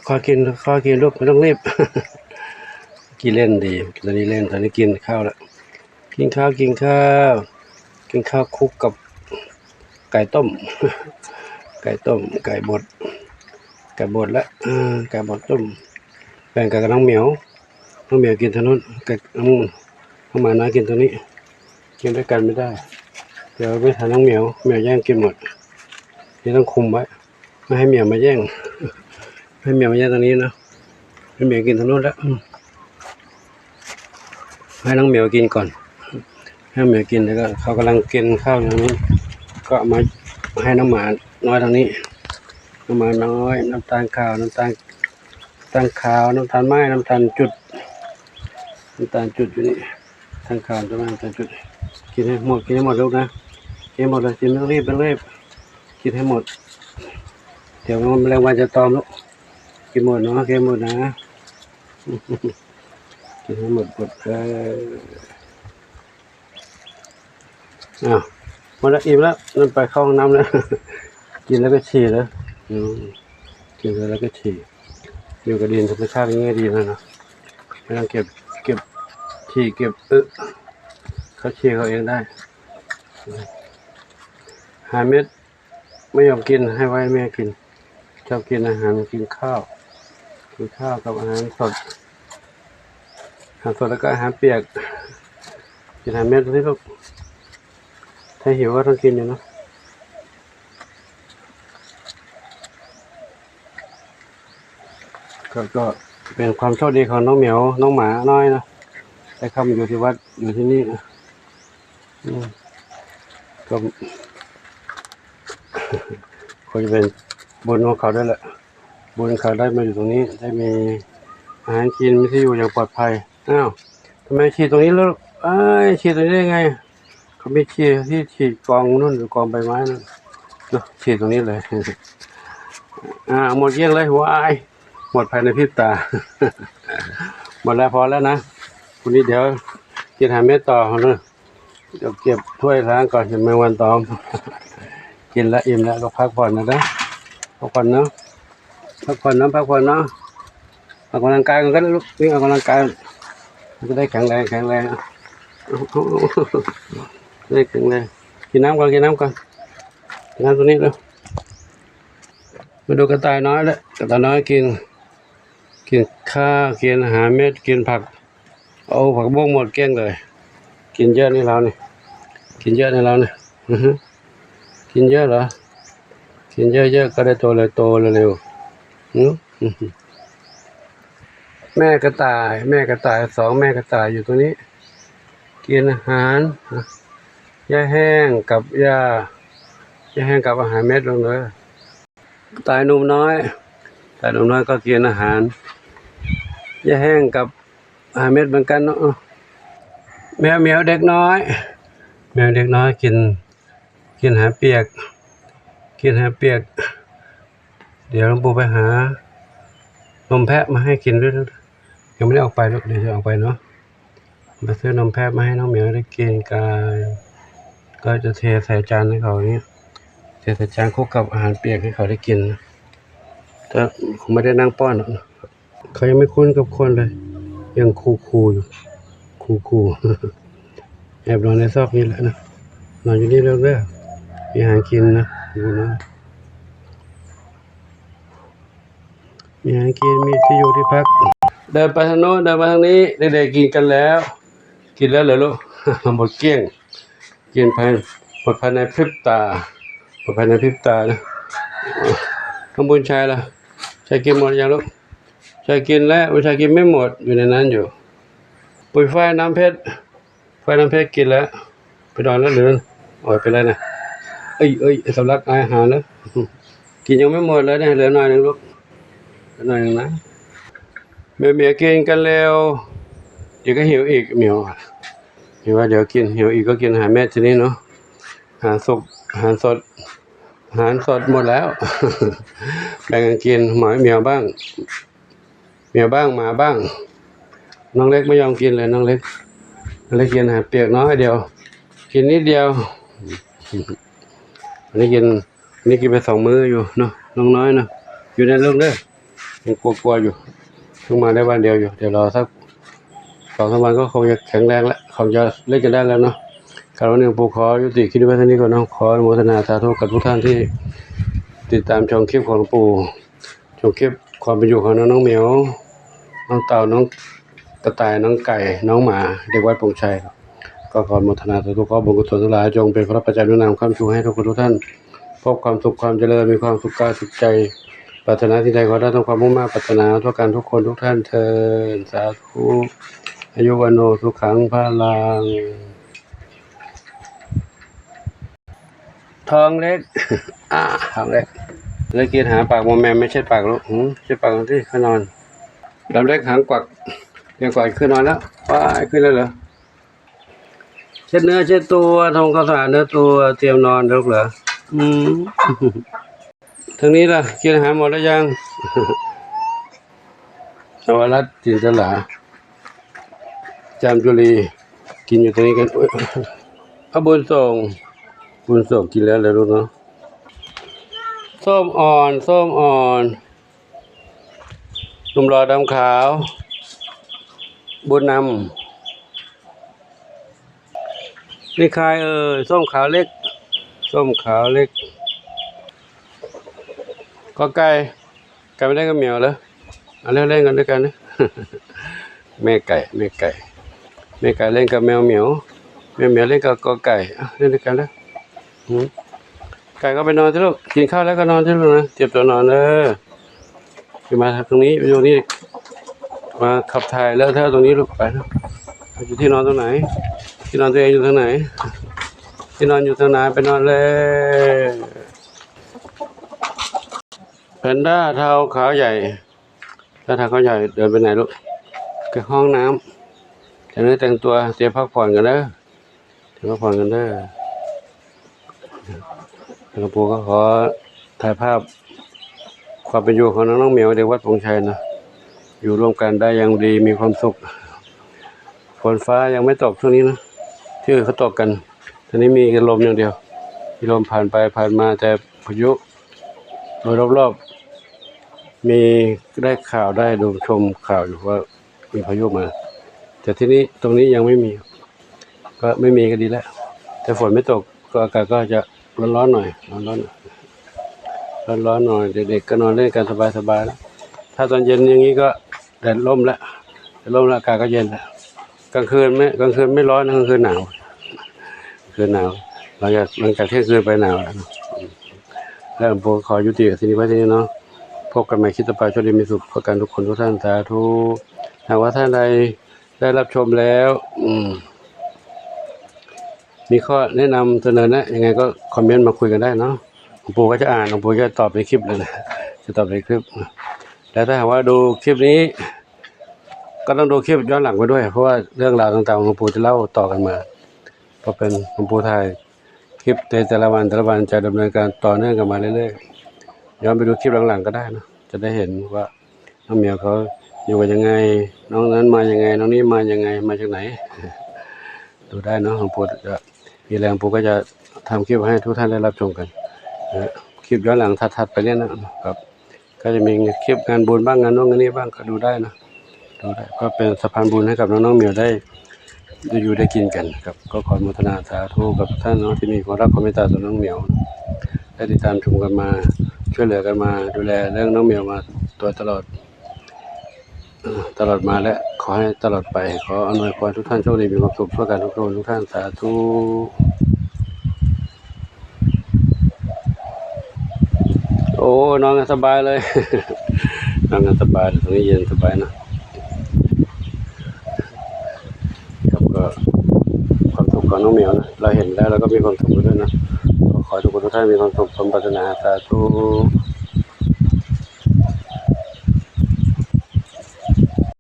ຄ່ອຍກິນ ຄ່ອຍກິນລູກ ບໍ່ຕ້ອງຣີບ. ກິນເຫຼັ້ນດີ ຕອນນີ້ເຫຼັ້ນ ຕອນນີ້ກິນເຂົ້າລະ. ກິນເຂົ້າ ກິນເຂົ້າ ກິນເຂົ້າຄຸກກັບໄກ່ຕົ້ມ ໄກ່ຕົ້ມ ໄກ່ບົດ ໄກ່ບົດລະ ເອີ ໄກ່ບົດຕົ້ມ ແບ່ງກັນກັບນ້ອງໝຽວ. ນ້ອງໝຽວກິນທາງໂນ້ນ ກັບນ້ອງ ນ້ອງໝານ້ອຍກິນຕາງນີ້. ກິນດ້ວຍກັນໄມ່ໄດ້ ດຽວໄປຫານ້ອງໝຽວ ໝຽວແຍ່ງກິນໝົດ. ນີ້ຕ້ອງຄຸມໄວ້ ບໍ່ໃຫ້ໝຽວມາແຍ່ງ ໃຫ້ໝຽວມາແຍ່ງຕາງນີ້ນະ. ໃຫ້ໝຽວກິນທາງໂນ້ນລະ ອືມ ໃຫ້ນ້ອງໝຽວກິນກ່ອນ ໃຫ້ນ້ອງໝຽວກິນ ແລ້ວກໍເຂົາກຳລັງກິນເຂົ້າຢູ່ນີ້ ກໍເອົາມາໃຫ້ນ້ອງໝານ້ອຍທາງນີ້. ນ້ອງໝານ້ອຍ ນ້ຳຕານຂາວ ນ້ຳຕານ ນ້ຳຕານຂາວ ນ້ຳຕານໄມ້ ນ້ຳຕານຈຸດ ນ້ຳຕານຈຸດຢູ່ນີ້. ທັງຂາວທັງນ້ຳຕານຈຸດ ກິນໃຫ້ໝົດ ກິນໃຫ້ໝົດລູກນະ ກິນໃຫ້ໝົດເລີຍ ກິນເລັກໆ ເລັກໆ ກິນໃຫ້ໝົດ. ດຽວແມງວັນຈະຕອມລູກ ກິນໝົດເນາະ ກິນໃຫ້ໝົດນະ ກິນໃຫ້ໝົດໝົດ ເອີ. ອ້າວ ໝົດລະ ອີ່ມລະ ນັ້ນໄປເຂົ້າຫ້ອງນ້ຳແລ້ວ ກິນແລ້ວກໍສີ້ເລີຍ. ອືມ ກິນແລ້ວກໍສີ້ ຢູ່ກັບດິນທຳມະຊາດງ່າຍດີນະ ເນາະ ໄມ່ຕ້ອງເກັບ ເກັບຂີ້ເກັບອຶ ເຂົາສີ້ເຂົາເອງໄດ້. ຫາເມັດ ໄມ່ຍອມກິນ ໃຫ້ໄວ້ແມ່ກິນ. ຊອບກິນອາຫານ ກິນຂ້າວ ກິນຂ້າວກັບອາຫານສົດ ອາຫານສົດແລ້ວກໍອາຫານປຽກ. ກິນອາຫານເມັດນີ້ລູກ ຖ້າຫິວກໍຕ້ອງກິນຢູ່ເນາະ. ກໍ ກໍເປັນຄວາມໂຊກດີຂອງນ້ອງໝຽວ ນ້ອງໝານ້ອຍເນາະ ໄດ້ເຂົ້າມາຢູ່ທີ່ວັດ ຢູ່ທີ່ນີ້ນະ. ອືມ ກໍ ກໍຈະເປັນບຸນຂອງເຂົາດ້ວຍແຫຼະ ບຸນເຂົາໄດ້ມາຢູ່ຕົງນີ້ ໄດ້ມີອາຫານກິນ ມີທີ່ຢູ່ຢ່າງປອດໄພ. ອ້າວ ທຳໄມສີ້ຕົງນີ້ລະ? ອ້າຍ ສີ້ຕົງນີ້ໄດ້ໄງ? ເຂົາມີທີ່ ທີ່ສີ້ກອງນັ້ນ ກອງໃບໄມ້ນັ້ນເນາະ ສີ້ຕົງນີ້ເລີຍ. ອາ ໝົດກ້ຽງເລີຍ ວ້າຍ ໝົດພາຍໃນພິບຕາ. ໝົດແລ້ວ ພໍແລ້ວນະ ພວກນີ້ດຽວກິນຫາເມັດຕໍ່ເນາະ. ດຽວເກັບຖ້ວຍລ້າງກ່ອນ ດຽວແມງວັນຕອມ. ກິນແລ້ວອີ່ມແລ້ວກໍພັກຜ່ອນນະເດີ ພັກຜ່ອນເນາະ ພັກຜ່ອນນຳ ພັກຜ່ອນເນາະ. ອອກກຳລັງກາຍກ່ອນກໍໄດ້ລູກ ວິ່ງອອກກຳລັງກາຍ ມັນຈະໄດ້ແຂງແຮງ ແຂງແຮງ ຈະໄດ້ແຂງແຮງ. ກິນນ້ຳກ່ອນ ກິນນ້ຳກ່ອນ ກິນນ້ຳຕົງນີ້ເດີ. ມາດູກະຕ່າຍນ້ອຍເດີ ກະຕ່າຍນ້ອຍກິນ ກິນຂ້າວ ກິນອາຫານເມັດ ກິນຜັກ. ເອົາຜັກບົ້ງໝົດກ້ຽງເລີຍ. ກິນເຍອະນີ້ລາວນີ້ ກິນເຍອະນີ້ລາວນີ້ ກິນເຍອະເຫຼືອ ກິນເຍອະໆ ກໍໄດ້ໂຕເລັກໂຕເລັກ. ແມ່ກະຕ່າຍ ແມ່ກະຕ່າຍ ສອງແມ່ກະຕ່າຍຢູ່ຕົງນີ້ ກິນອາຫານ ຫຍ້າແຫ້ງກັບຫຍ້າ ຫຍ້າແຫ້ງກັບອາຫານເມັດລົງເດີ. ກະຕ່າຍໜຸ່ມນ້ອຍ ກະຕ່າຍໜຸ່ມນ້ອຍກໍກິນອາຫານ ຫຍ້າແຫ້ງກັບອາຫານເມັດເໝືອນກັນເນາະ. ແມວ ແມວເດັກນ້ອຍ ແມວເດັກນ້ອຍກິນ ກິນອາຫານປຽກ ກິນອາຫານປຽກ. ດຽວຫຼວງປູ່ໄປຫານົມແພະມາໃຫ້ກິນດ້ວຍ. ຍັງບໍ່ໄດ້ອອກໄປລູກ ດຽວຈະອອກໄປເນາະ. ໄປຊື້ນົມແພະມາໃຫ້ນ້ອງໝຽວໄດ້ກິນກ່ອນ ກໍຈະເທໃສ່ຈານໃຫ້ເຂົານີ້ ເທໃສ່ຈານຄູ່ກັບອາຫານປຽກໃຫ້ເຂົາໄດ້ກິນ. ແຕ່ຄົງບໍ່ໄດ້ນັ່ງປ້ອນດອກ ເຂົາຍັງໄມ່ຄຸ້ນກັບຄົນເລີຍ ຍັງຂູ່ໆຢູ່ ຂູ່ໆ. ແອບນອນໃນຊອກນີ້ແຫຼະນະ ນອນຢູ່ນີ້ເລີກເດີ ມີຫາກິນນະ ຢູ່ນະ. ມີຫຍັງກິນ ມີທີ່ຢູ່ທີ່ພັກ. ເດີນໄປທາງໂນ້ນ ເດີນໄປທາງນີ້ ເດັກໆກິນກັນແລ້ວ. ກິນແລ້ວເຫຼືອລູກ? ໝົດກ້ຽງ ກິນພາຍ ໝົດພາຍໃນພຣິບຕາ ໝົດພາຍໃນພຣິບຕານະ. ນ້ອງບຸນໄຊລະ? ໄຊກິນໝົດຍັງລູກ? ໄຊກິນແລ້ວ ບຸນໄຊກິນໄມ່ໝົດ ຢູ່ໃນນັ້ນຢູ່. ປຸ້ຍ ຝ້າຍ ນ້ຳເພັດ ໄຟນ້ຳເພັດກິນແລ້ວ ໄປນອນແລ້ວເດີ. ໂອ້ຍ ເປັນໄລນະ? ເອີຍ ເອີຍ ສຳລັກອາຫານເດີ. ກິນຍັງໄມ່ໝົດເລີຍເດ ເຫຼືອໜ້ອຍໜຶ່ງລູກ ເຫຼືອໜ້ອຍໜຶ່ງນະ. ແມ່ໝຽວກິນກັນແລ້ວ ດຽວກໍຫິວອີກ ໝຽວ ຫິວວ່າດຽວກິນ ຫິວອີກກໍກິນອາຫານແມ່ທີນີ້ເນາະ. ອາຫານສຸກ ອາຫານສົດ ອາຫານສົດໝົດແລ້ວ ແບ່ງກັນກິນ ໝາ ແມວບ້າງ ແມວບ້າງ ໝາບ້າງ. ນ້ອງເລັກບໍ່ຍອມກິນເລີຍ ນ້ອງເລັກ ນ້ອງເລັກກິນອາຫານປຽກນ້ອຍດຽວ ກິນນິດດຽວ. ອັນນີ້ກິນ ອັນນີ້ກິນໄປສອງມື້ຢູ່ເນາະ ນ້ອງນ້ອຍເນາະ. ຢູ່ໃນລູກເດີ ຍັງກົວໆຢູ່ ເພິ່ງມາໄດ້ວັນດຽວຢູ່ ດຽວລໍສັກສອງສາມວັນກໍຄົງຈະແຂງແຮງແລ້ວ ຄົງຈະຫຼິ້ນກັນໄດ້ແລ້ວເນາະ. ກະວັນນີ້ປູຂໍຍຸຕິຄລິບໄວ້ເທົ່ານີ້ກ່ອນເນາະ. ຂໍອະນຸໂມທະນາສາທຸກັບທຸກທ່ານທີ່ຕິດຕາມຊົມຄລິບຂອງຫຼວງປູ່ ຊົມຄລິບຄວາມເປັນຢູ່ຂອງນ້ອງແມວ ນ້ອງເຕົ່າ ນ້ອງກະຕ່າຍ ນ້ອງໄກ່ ນ້ອງໝາ ເດັກວັດໂປ່ງໄຊ. ກໍຂໍອະນຸໂມທະນາສາທຸ ຂໍບຸນກຸສົນທັງຫຼາຍ ຈົ່ງເປັນພະປັດໄຈໜູນນຳຄ້ຳຊູໃຫ້ທຸກຄົນທຸກທ່ານ ພົບຄວາມສຸກຄວາມຈະເລີນ ມີຄວາມສຸກກາຍສຸກໃຈ ປາດຖະໜາສິ່ງໃດຂໍໄດ້ສົມຄວາມມຸ່ງມາດປາດຖະໜາ ທົ່ວກັນທຸກຄົນທຸກທ່ານເທີ້ນ ສາທຸ. ອາຍຸວັນໂນສຸຂັງພະລັງ. ທອງເລັກ ອາ ທອງເລັກ ເລີຍກິນຫາປາກ ບໍ່ແມ່ນ ໄມ່ເຊັດປາກລູກ ຫື ເຊັດປາກກ່ອນຕິ ຄ່ອຍນອນ. ດຳເລັກຫາງກວັກ ຮຽນກວ່າຂຶ້ນນອນແລ້ວ ວ້າຍ ຂຶ້ນແລ້ວເຫຼືອ? ເຊັດເນື້ອເຊັດຕົວ ທຳຄວາມສະອາດເນື້ອຕົວ ຕຽມນອນເດີລູກເດີ. ອືມ ທາງນີ້ລະ ກິນອາຫານໝົດແລ້ວຍັງ? ສະຫະລັດ ຈິນຕະລາ ຈາມຈຸລີ ກິນຢູ່ຕາງນີ້ກັນ. ໂອ້ຍ ອາ ບຸນສົ່ງ ບຸນສົ່ງກິນແລ້ວແຫຼະລູກເນາະ. ສົ້ມອ່ອນ ສົ້ມອ່ອນ ໜຸ່ມຫຼໍ່ດຳຂາວ ບຸນນຳ ນີ້ຄາຍເອີຍ ສົ້ມຂາວເລັກ ສົ້ມຂາວເລັກ. ກໍໄກ່ ໄກ່ໄປຫຼິ້ນກັບໝຽວເດີ ເອົາ ຫຼິ້ນກັນດ້ວຍກັນເດີ. ແມ່ໄກ່ ແມ່ໄກ່ ແມ່ໄກ່ຫຼິ້ນກັບແມວໝຽວ ແມວໝຽວຫຼິ້ນກັບກໍໄກ່ ເອົາ ຫຼິ້ນດ້ວຍກັນເດີ. ຫື ໄກ່ກໍໄປນອນເຖາະລູກ ກິນຂ້າວແລ້ວກໍນອນເຖາະລູກນະ ຕຽມຕົວນອນເດີ. ມາທາງນີ້ ມາຢູ່ນີ້ ມາຂັບຖ່າຍເລີເທີະຕົງນີ້ລູກ ໄປ. ຢູ່ທີ່ນອນຕົງໄຫນ? ທີ່ນອນຕົວເອງຢູ່ທາງໄຫນ? ທີ່ນອນຢູ່ທາງໃນ ໄປນອນເລີ. ແພນດ້າເທົາຂາວໃຫຍ່ ແພນດ້າເທົາຂາວໃຫຍ່ ເດີນໄປໄຫນລູກ? ໄປຫ້ອງນ້ຳ ແຕ່ງເນື້ອແຕ່ງຕົວ ຕຽມພັກຜ່ອນກັນເດີ ຕຽມພັກຜ່ອນກັນເດີ. ຫຼວງปู่ກໍຂໍຖ່າຍພາບຄວາມເປັນຢູ່ຂອງນ້ອງໆ ແມວເດັກວັດໂປ່ງໄຊເນາະ ຢູ່ຮ່ວມກັນໄດ້ຢ່າງດີ ມີຄວາມສຸກ. ຝົນຟ້າຍັງໄມ່ຕົກຊ່ວງນີ້ເນາະ ທີ່ອື່ນເຂົາຕົກກັນ ຕອນນີ້ມີແຕ່ລົມຢ່າງດຽວ ມີລົມຜ່ານໄປຜ່ານມາ ແຕ່ພາຍຸໂດຍຮອບໆ ມີ ໄດ້ຂ່າວ ໄດ້ດູຊົມຂ່າວຢູ່ວ່າ ມີພາຍຸມາ ແຕ່ທີ່ນີ້ ຕົງນີ້ຍັງໄມ່ມີ ກໍໄມ່ມີກໍດີແລ້ວ ແຕ່ຝົນໄມ່ຕົກ ກໍອາກາດກໍຈະຮ້ອນໆ ໜ້ອຍ ຮ້ອນໆ ໜ້ອຍ ເດັກໆ ກໍນອນຫຼິ້ນກັນສະບາຍໆ ແລ້ວ ຖ້າຕອນເຢັນຢ່າງນີ້ກໍແດດລົມແລ້ວ ແດດລົມແລ້ວ ອາກາດກໍເຢັນແລ້ວ ກາງຄືນໄມ່ ກາງຄືນໄມ່ຮ້ອນ ກາງຄືນໜາວ ກາງຄືນໜາວ ຫຼັງຈາກ ຫຼັງຈາກທ່ຽງຄືນໄປໜາວແລ້ວເນາະ. ແລ້ວປູຂໍຍຸຕິທີ່ນີ້ໄວ້ເທົ່ານີ້ເນາະ ພົບກັນໃໝ່ຄລິບຕໍ່ໄປ ໂຊກດີມີສຸກ ພວກກັນທຸກຄົນທຸກທ່ານ ສາທຸ. ຫາກວ່າທ່ານໃດ ໄດ້ຮັບຊົມແລ້ວ ອືມ ມີຂໍ້ແນະນຳສະເໜີແນະ ຍັງໄງກໍຄອມເມັນມາຄຸຍກັນໄດ້ເນາະ ຫຼວງປູ່ກໍຈະອ່ານ ຫຼວງປູ່ຈະຕອບໃນຄລິບເລີຍນະ ຈະຕອບໃນຄລິບ. ແລະ ຖ້າຫາກວ່າດູຄລິບນີ້ ກໍຕ້ອງດູຄລິບຍ້ອນຫຼັງໄປດ້ວຍ ເພາະວ່າເລື່ອງລາວຕ່າງໆ ຫຼວງປູ່ຈະເລົ່າຕໍ່ກັນມາ ເພາະເປັນ ຫຼວງປູ່ຖ່າຍຄລິບໃນແຕ່ລະວັນ ແຕ່ລະວັນ ຈະດຳເນີນການຕໍ່ເນື່ອງກັນມາເລື້ອຍໆ ຍ້ອນໄປດູຄລິບຫຼັງໆ ກໍໄດ້ເນາະ ຈະໄດ້ເຫັນວ່າ ນ້ອງແມວເຂົາຢູ່ກັນຍັງໄງ ນ້ອງນັ້ນມາຍັງໄງ ນ້ອງນີ້ມາຍັງໄງ ມາຈາກໃນ ດູໄດ້ເນາະ. ຫຼວງປູ່ຈະມີແລງ ຫຼວງປູ່ກໍຈະທຳຄລິບໃຫ້ທຸກທ່ານໄດ້ຮັບຊົມກັນ ເອີ ຄລິບຍ້ອນຫຼັງຖັດໆ ໄປເລື້ອຍເນາະ ກໍຈະມີຄລິບງານບຸນບ້າງ ງານໂນ້ນງານນີ້ບ້າງ ກໍດູໄດ້ເນາະ ດູໄດ້ ກໍເປັນສະພານບຸນໃຫ້ກັບນ້ອງໆ ແມວໄດ້ ໄດ້ຢູ່ໄດ້ກິນກັນຄັບ. ກໍຂໍອະນຸໂມທະນາສາທຸກັບທຸກທ່ານເນາະ ທີ່ມີຄວາມຮັກຄວາມເມດຕາຕໍ່ນ້ອງແມວ ໄດ້ຕິດຕາມຊົມກັນມາ ຊ່ວຍເຫຼືອກັນມາ ດູແລເລື່ອງນ້ອງແມວມາໂດຍຕະຫຼອດ ເອີ ຕະຫຼອດມາ ແລະ ຂໍໃຫ້ຕະຫຼອດໄປ. ຂໍອຳນວຍພອນໃຫ້ທຸກທ່ານໂຊກດີ ມີຄວາມສຸກທົ່ວກັນທຸກຄົນທຸກທ່ານ ສາທຸ. ໂອ້ ນອນກັນສະບາຍເລີຍ ນອນກັນສະບາຍ ຕອນນີ້ເຢັນສະບາຍເນາະ. ຄັບ ກໍຄວາມສຸກຂອງນ້ອງແມວນະ ເຮົາເຫັນແລ້ວ ເຮົາກໍມີຄວາມສຸກໄປດ້ວຍເນາະ. ກໍຂໍໃຫ້ທຸກຄົນທຸກທ່ານມີຄວາມສຸກສົມປາດຖະໜາ ສາທຸ.